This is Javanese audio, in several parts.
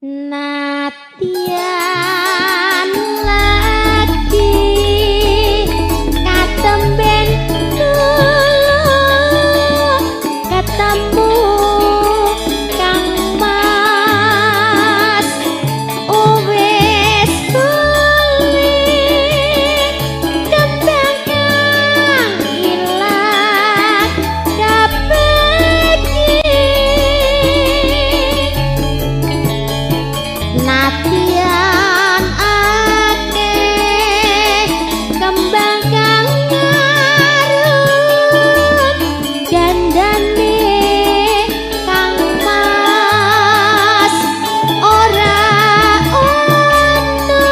Natian lagi katemben kula ketemu Kang Mas, wis bali, kembang kang ilang kabegi. Natian akeh kembang kang ngarut gandane Kang Mas ora ono,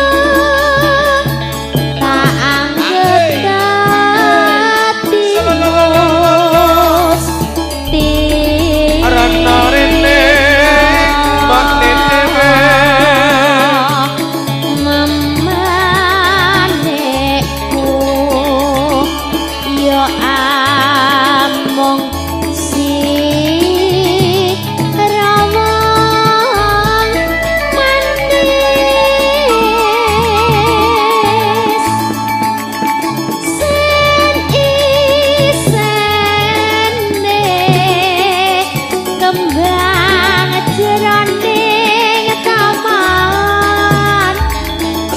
tak anggep dadi musti. Rana rene, mbak nene. Memanekku ya amung si rawang manis sen isene kembang jroning taman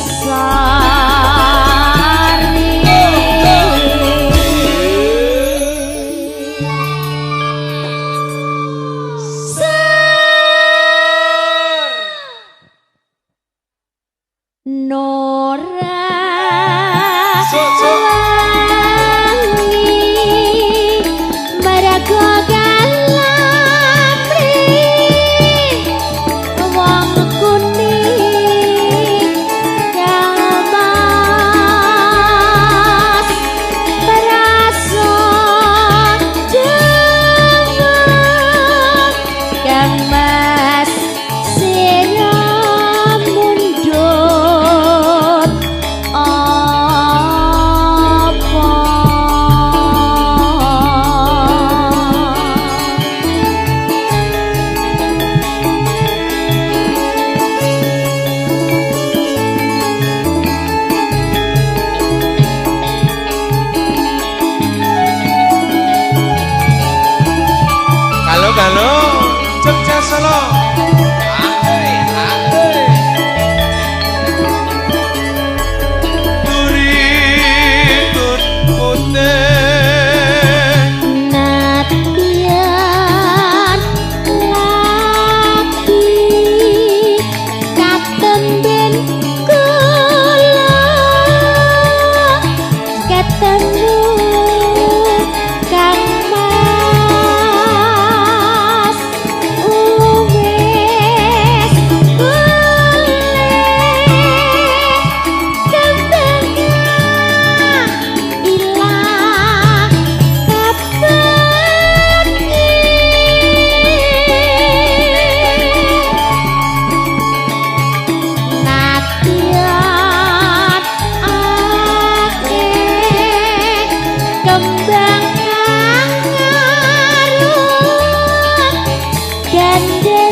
sari. Nora Sok, sok. Wangi mergo galamri wong kuning Kang Mas rasa demen. Kang Mas sira mundhut apa? Kalau kalau Jogja Solo. Turi putih. Natian lagi katemben kula ketemu Kang Mas, wis boleh, kembang ilang kabegi. Natian akeh kembang kang ngarut gandane.